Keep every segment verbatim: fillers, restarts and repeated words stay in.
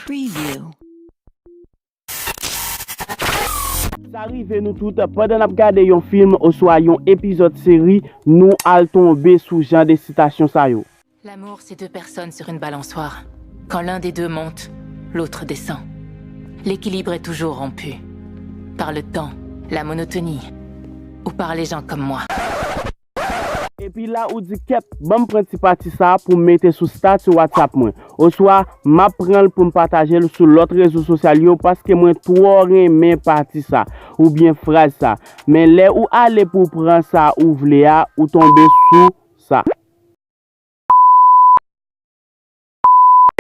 Preview. Sa rive nou tout, pandan n ap gade yon fim oswa yon epizòd seri, nou al tonbe sou jan de sitasyon sa yo. L'amour, c'est deux personnes sur une balançoire. Quand l'un des deux monte, l'autre descend. L'équilibre est toujours rompu. Par le temps, la monotonie, ou par les gens comme moi. Epi la ou di kèt, ban m pran ti pati sa pou m mete sou stati WhatsApp mwen. Oswa m ap pran l pou m pataje l sou lòt rezo sosyal yo paske mwen twò renmen pati sa oubyen fraz sa. Men lè ou ale pou w pran sa ou vle a, ou tonbe sou sa.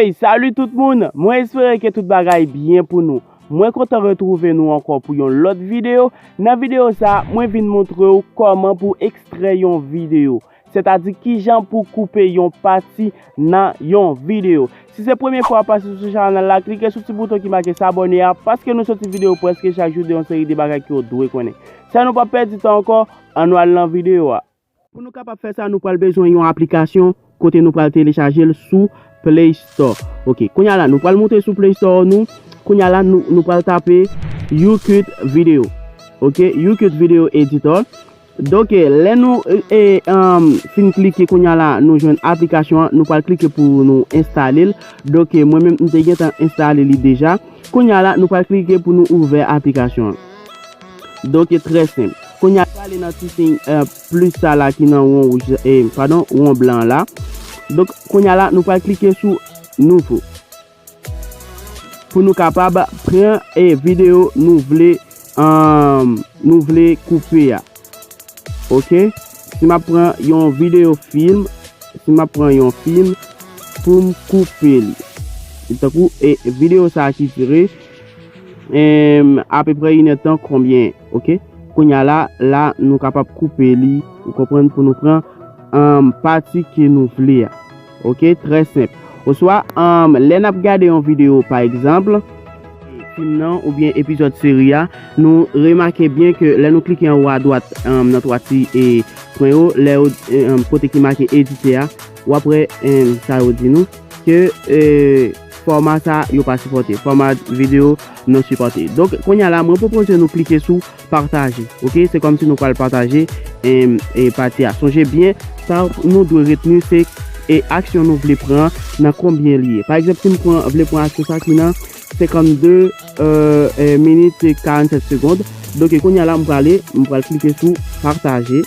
Hey, salut tout moun! Mwen espere ke tout bagay byen pou nou. Mwen kontan retwouve nou ankò pou yon lòt videyo. Nan videyo sa, mwen vin montre w kòman pou ekstrè yon videyo. Sètadi kijan pou koupe yon pati nan yon videyo. Si se premye fwa w ap pase sou chanèl la, klike sou ti bouton ki make s'abonner a, paske nou soti videyo prèske chak jou de yon seri de bagay ke w dwe konnen. San nou pa pèdi tan ankò, ann nou al nan videyo a. Pou nou kapab fè sa, nou pral bezwen yon aplikasyon kote nou pral telechaje l sou Play Store. Ok, kounye a la, nou pral moute sou Play Store nou. Kounye a la, nou, nou pral tape YouCut Video. Ok, YouCut Video Editor. Donk, lè nou e, e, um, fin klike, kounye a la, nou jwenn aplikasyon an, nou pral klike pou nou enstale l. Donk, mwen menm, m te gentan enstale li deja. Kounye a la, nou pral klike pou nou ouvè aplikasyon an. Donk, e trè senp. Kounye a, prale nan ti siy, eh, plis sa la ki nan won wouj, eh, padon, won blan la. Donk, kounye a la, nou pral klike sou nouvo. Pou nou kapab pran, eh, videyo nou vle, um, nou vle koupe a. Ok? Si m ap pran yon videyo fim, si m ap pran yon fim pou m koupe li. Tankou, e, videyo sa a ki dire, em, apeprè inèdtan konbyen, ok? Kounye a la, la, nou kapab koupe li, ou konprann, pou nou pran, em, pati ke nou vle a. Ok, trè senp. Oswa, um, lè n ap gade yon videyo, pa egzanp, fim nan oubyen epizòd seri a, nou remake byen ke lè nou klike anwo adwat, um, nan twa ti, e, pwen yo, lè yo, e, um, kote ki make edite a, w ap wè, um, sa yo di nou, ke, e, fòma sa yo pa sipòte, fòma videyo non sipòte. Donk, kounye a la, mwen pwopoze nou klike sou pataje. Ok, se kòmsi nou pral pataje, em, e, pati a. Sonje byen, sa nou dwe retni se, e, aksyon nou vle pran nan konbyen li ye. Pa egzanp, si m pran, vle pran aksyon sa ki nan senkannde, e, e, minit e karannsèt segond. Donk, kounye a la, m prale, m pral klike sou pataje.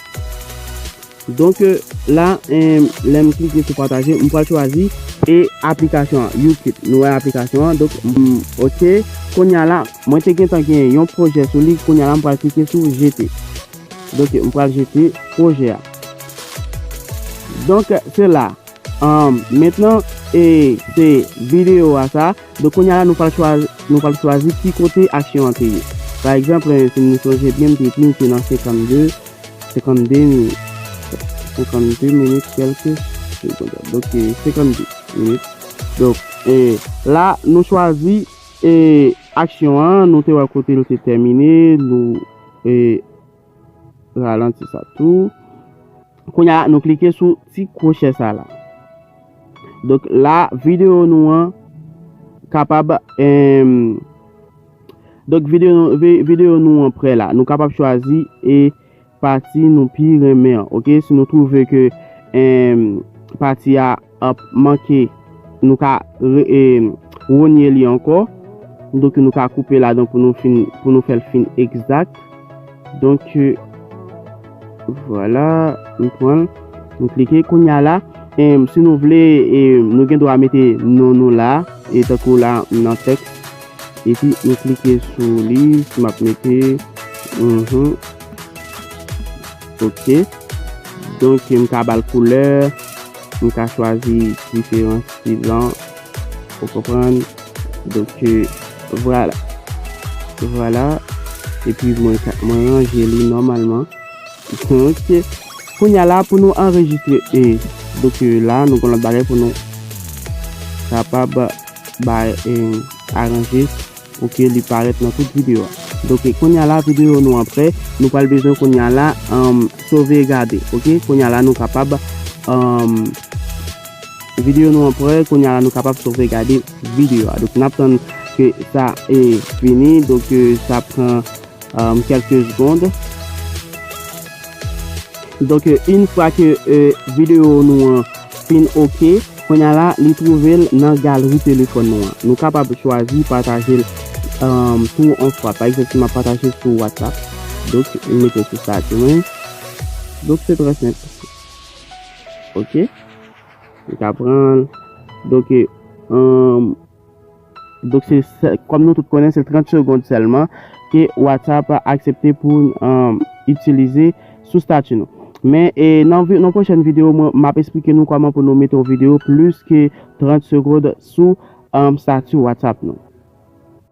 Donk, e, la, em, lè m klike sou pataje, m pral chwazi, e, aplikasyon an, YouCut. Nou wè aplikasyon an. Donk, m, ok. Kounye a la, mwen te gentan gen yon pwojè sou li. Kounye a la, m pral klike sou jete. Donk, m pral jete pwojè a. Donk, se la. Em, mentnan, e, se videyo a sa. Donk, kounye a la, nou pral chwazi, nou pral chwazi ki kote aksyon an te ye. Pa egzanp, e, si nou sonje byen, m te di, m te nan senkannde, senkannde minit. Senkannde minit, kèlke segond. Donk, e, senkannde minit. Donk, e, la, nou chwazi, e, aksyon an, nou te wè kote l te tèmine, nou, e, ralanti sa tou. Kounye a, nou klike sou ti kwochè sa la. Donk, la, videyo nou an kapab, em, donk, videyo, vi-, videyo nou an prè la. Nou kapab chwazi e pati nou pi renmen an, ok? Si nou twouve ke, em, pati a ap manke, nou ka re-, em, wonye li ankò. Donk, nou ka koupe ladan pou nou fin, pou nou fè l fin egzak. Donk, vwala, nou pran l, nou klike. Kounye a la, em, si nou vle, em, nou gen dwa mete non nou la, e tankou la, nan tèks. Epi nou klike sou li, si m ap mete, mhm. Ok. Donk, m ka ba l koulè, m ka chwazi diferan stil lan, ou konprann? Donk, vwala. Vwala. Epi mwen ka, mwen ranje li nòmalman. Donk, kounye a la pou nou anrejistre. E, donk, la, nou gen lòt bagay pou nou kapab bay, e, aranje pou ke li parèt nan tout videyo a. Donk, kounye a la, videyo nou an prè, nou pral bezwen kounye a la, em, sove gade. Ok, kounye a la, nou kapab, em, Videyo nou an prè, kounye a la nou kapab sovegade videyo a. Donk n ap tann ke sa e fini, donk e, sa pran um, kèlke segond. Donk, yon fwa ke e, videyo nou an fin oke, kounye a la, li twouve l nan galri telefòn nou an. Nou kapab chwazi pataje l um, tou yon fwa. Pa egzanp, si m ap pataje sou WhatsApp, donk, m mete sou estati mwen. Donk, se trè senp. Oke? M ka pran l. Donk, e, um, Donk, se, se, kòm nou tout konnen, se trant segond sèlman ke WhatsApp aksepte pou um, itilize sou estati nou. Men e, nan, nan pwochèn videyo, mwen, m ap esplike nou kòman pou nou mete yon videyo plis ke trant segond sou um, estati WhatsApp nou.